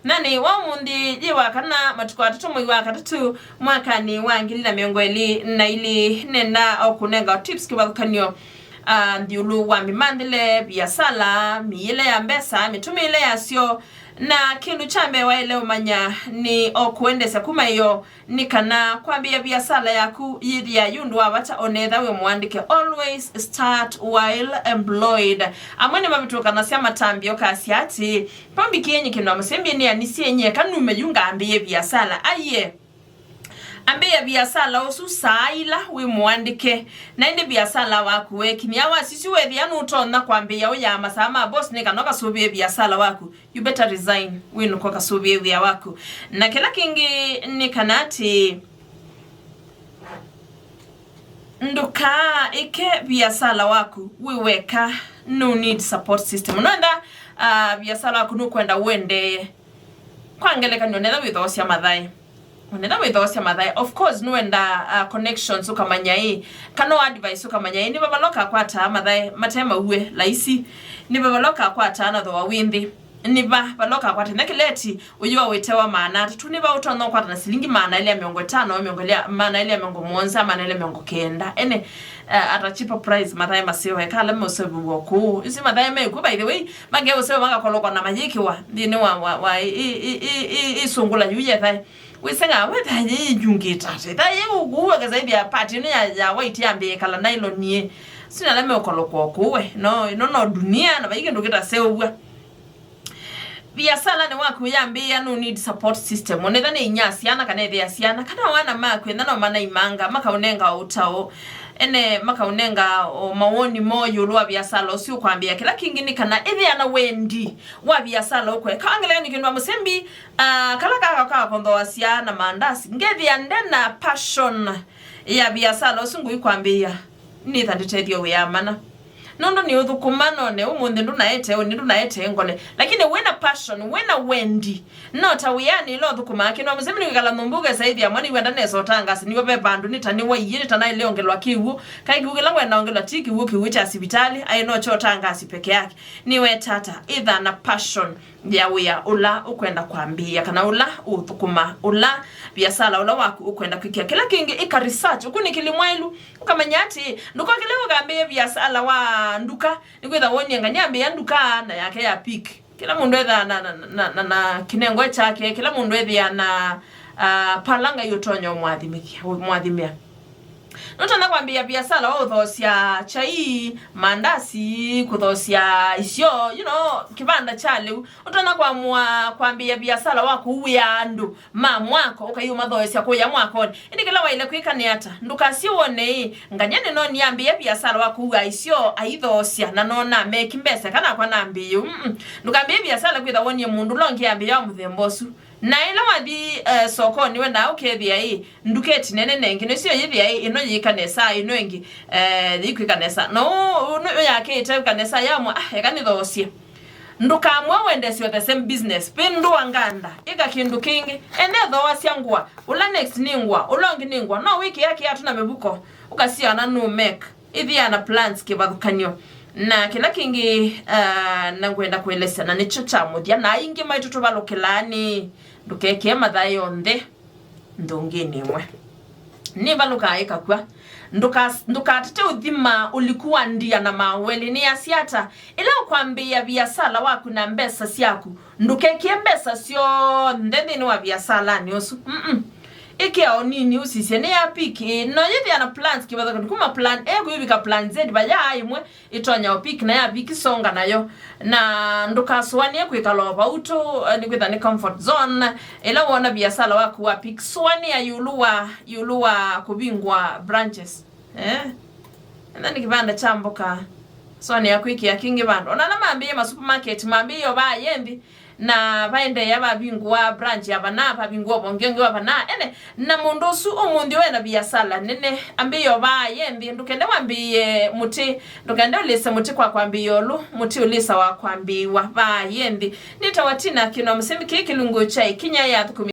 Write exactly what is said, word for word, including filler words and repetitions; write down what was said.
Mũthenyanĩ wa ũmũnthĩ, yĩ wa kana, matukũ atatũ mwei wa katatũ, mwakanĩ wa ngili na mĩongo ĩlĩ na ilĩ, nenda o kũnenga tips kĩvathũkany'o, ah, nthĩũlũ wa mĩmanthĩle, viasala, mĩĩle ya mbesa, mĩtũmĩĩle yasyo, na kĩndũ kya mbee waĩle ũmanya nĩ o kũendesya kuma ĩyo, nĩ kana kwambĩĩa viasala yaku yĩthĩa yĩ ũndũ wa vata o na ethĩwa wĩ mũandĩke. Always start while employed. Amwe nĩmavĩtũkanasya matambya ũkasya atĩĩ, "Vau mbikĩe nyie kĩndũ na mũsyĩ mbĩ nĩanisye nyie eka nume yu ngambĩĩe viasala." Aiee. Ambĩĩa viasala ũsu saa ila wĩ mũandĩke. Na ĩndĩ viasala waku wekinyia wasisyu wethĩa nũtonya kwambĩĩa ũyaa masaa ma boss nĩ kana ũkasũvĩe viasala waku. You better resign, wĩnũka ũkasũvĩe wĩa waku. Na kĩla kĩngĩ nĩ kana atĩ ndũkaaĩke viasala waku wĩ weka, no need support system. Nũenda, ah, viasala waku nũkwenda ũendee, kwa ngelekany'o, nethĩwa wĩthoosya mathaĩ. Nethĩwa wĩthoosya mathaĩ, of course, nũenda, ah, connections ũkamanya ĩ, kana advice ũkamanya ĩ, nĩ va vala ũkakwataa mathaĩ mate mauwe laisi, nĩ va vala ũkakwataa na thooa wĩ nthĩ, nĩ va vala ũkakwata nginya kĩleti ũyũa wĩtewa maana atatũ, nĩ va ũtonya ũkwata na silingi maana elĩ ya mĩongo ĩtano, mĩongo elĩ ya, maana elĩ ya mĩongo mũonza, maana elĩ ya mĩongo kenda. Ene, eh, at a cheaper price, mathaĩ maseo, eka ala meũseviw'a kũu. Isi mathaĩ me kũu, by the way, makeũsewa makakolokwa na mayĩkĩwa nthĩnĩ wa, wa, wa ĩ, ĩ, ĩ, ĩ, ĩ, ĩsũngũla yu yethaĩ. Wĩseng'a, we thaĩ yĩyũngĩte ata? Thaĩ yĩ ũkũu, akasaidia part ĩno ya, ya white yambĩĩe kala nylon ĩ. Sina ala meũkolokwa kũu we. No, ĩno no dunia, na vai kĩndũ kĩtaseũvw'a. Viasalanĩ waku yambĩĩa, no need support system. Onetha nĩ inya syana kana ĩthĩa syana, kana wana maku, enda no manaimanga, makaũnenga ũtao. Ene makaũnenga o mawoni moo ĩũlũ wa viasala ũsu ũkwambĩĩa. Kĩla kĩngĩ nĩ kana ĩthĩa na wendi wa viasala ũkweka. Angelea nĩ kĩndũ wa mũsembi, ah, kala kaka kakondhoasya na mandasi. Ngethĩa nde na passion ya viasala ũsu ngũi kwambĩĩa. Nĩtha ndĩtethyo wĩa mana. Nũndũ nĩ ũthũkũma none ũmũnthĩ ndũnaete ũnĩ, ndũnaete ngole. Lakini wĩna passion, wĩna wendi. No ta wĩanĩ ĩla ũthũkũmaa kĩndũ wa mũsembi nĩ kwĩkala nyũmba ũkesaĩthĩa mwana iwenda nesa ũtangasi, nĩw'o ve vandũ nĩ ta nĩwaiie, nĩ ta naĩle ongelwa kĩw'ũ. Kaĩ kĩw'ũ kĩla ngwenda ongelwa ti kĩw'ũ, kĩw'ũ kya sivitalĩ, aĩ no kyo ũtangasi peke yake. Nĩwetata, ĩtha na passion ya wĩa ũla ũkwenda kwambĩĩa, kana ũla ũthũkũma, ũla viasala ũla waku ũkwenda kwĩkĩa. Kĩla kĩngĩ, ĩka research, ũkunĩkĩli mwaĩlu, ũkamanya atĩ ndũkokĩle ũkambĩĩe viasala wa nduka, nĩkwĩtha wonie ngania ambĩĩa nduka na yake ya pik. Kĩla mũndũ ethaa na, na, na, na, na kĩnengo kyake, kĩla mũndũ ethĩa na, ah, pala Ngai ũtonya ũmwathimĩkia, ũmwathimĩa. Nũtonya kwambĩĩa viasala wa ũthoosya chai, mandasi, kũthoosya isyo, you know, kĩvanda kya lĩu. Ũtonya kwamũa kwambĩĩa viasala wa kũuĩa andũ ma mwako, ũkaiũmathoosya kũya mwakonĩ. Ĩndĩ kĩla waĩle kwĩka nĩ ata? Ndũkasye wone ĩ, nganya nĩnonie ambĩĩa viasala wa kũua isyo aithoosya, na nona meki mbesa kana nakwa nambĩĩe. Mm-mm. Ndũkambĩĩe viasala kwĩtha wonie mũndũ ũla ũngĩ ambĩĩa wa mũthemba ũsu. Na ĩla wathi, eh, sokonĩ wendaa ũkethĩa ĩ, nduka ĩtinene nengi, nĩsyo yĩthĩa ĩ, ĩno yĩka nesa, ĩno ĩngĩ, eh, yĩkwĩka nesa. Na ũ, ũ, ũ yakĩte ĩka nesa yamwa, ah, eka nĩthoosye. Ndũkamwe wendesyo the same business. Vĩndũa nganda, ĩka kĩndũ kĩngĩ. Ene thooasya ngũa, ũla next nĩ ngũa, ũla ũngĩ nĩ ngũa. No wĩkĩa kĩatũ na mĩvuko, ũkasiana nũ make. Ĩthĩa na plans kĩvathũkany'o. Na kĩla kĩngĩ, ah, na ngwenda kũelesya, na nĩkyo kya mũthya, na aingĩ maitũ tũvalũkĩlaa nĩ ndũkekĩe mathaĩ onthe nthũngĩnĩ ĩmwe. Nĩvalũkaa ĩkakw'a. Ndũkas-, ndũkatate ũthima ũliku wa ndia na maweli. Nĩasya ata? Ĩla ũkwambĩĩa viasala waku na mbesa syaku, ndũkekĩe mbesa syonthe nthĩnĩ wa viasalanĩ ũsu. Mm-mm. Ĩkĩa o nini ũsisye nĩ ya piki ĩ, no yĩthĩa na plans kĩvathũkany'o kuma plan A kũivika plan Z, vaya ĩmwe ĩtonya o piki na ya piki songa nayo. Na ndũkasũanĩe kwĩkala o vau tu, eh, nĩkwĩtha nĩ comfort zone. Ĩla wona viasala waku wa piki, sũanĩa ĩũlũ wa, ĩũlũ wa kũvingũa branches. Eh? Enda nĩ kĩvanda kya mboka. Sũanĩa kwĩkĩa kĩngĩ vandũ. Ona ala mambĩĩe masupermarket, mambĩĩe o vaa yĩ nthĩ. Na vaendeea vavingũa branch ya vana, vavingũa vonge ũngĩ wa vana. Ene, na mũndũ ũsu ũmũnthĩ ũũ ena viasala nene, ambĩĩe o vaa yĩ nthĩ, ndũkende wambĩĩe mũtĩ, ndũkende ũlĩse mũtĩ kwa kwambĩĩa ũlũ, mũtĩ ũlĩsawa kwambĩĩwa vaa yĩ nthĩ. Nĩtawa Tina Kĩnwa, mũsembi kĩĩ kĩlungu kya ĩkinya ya thũkũmi.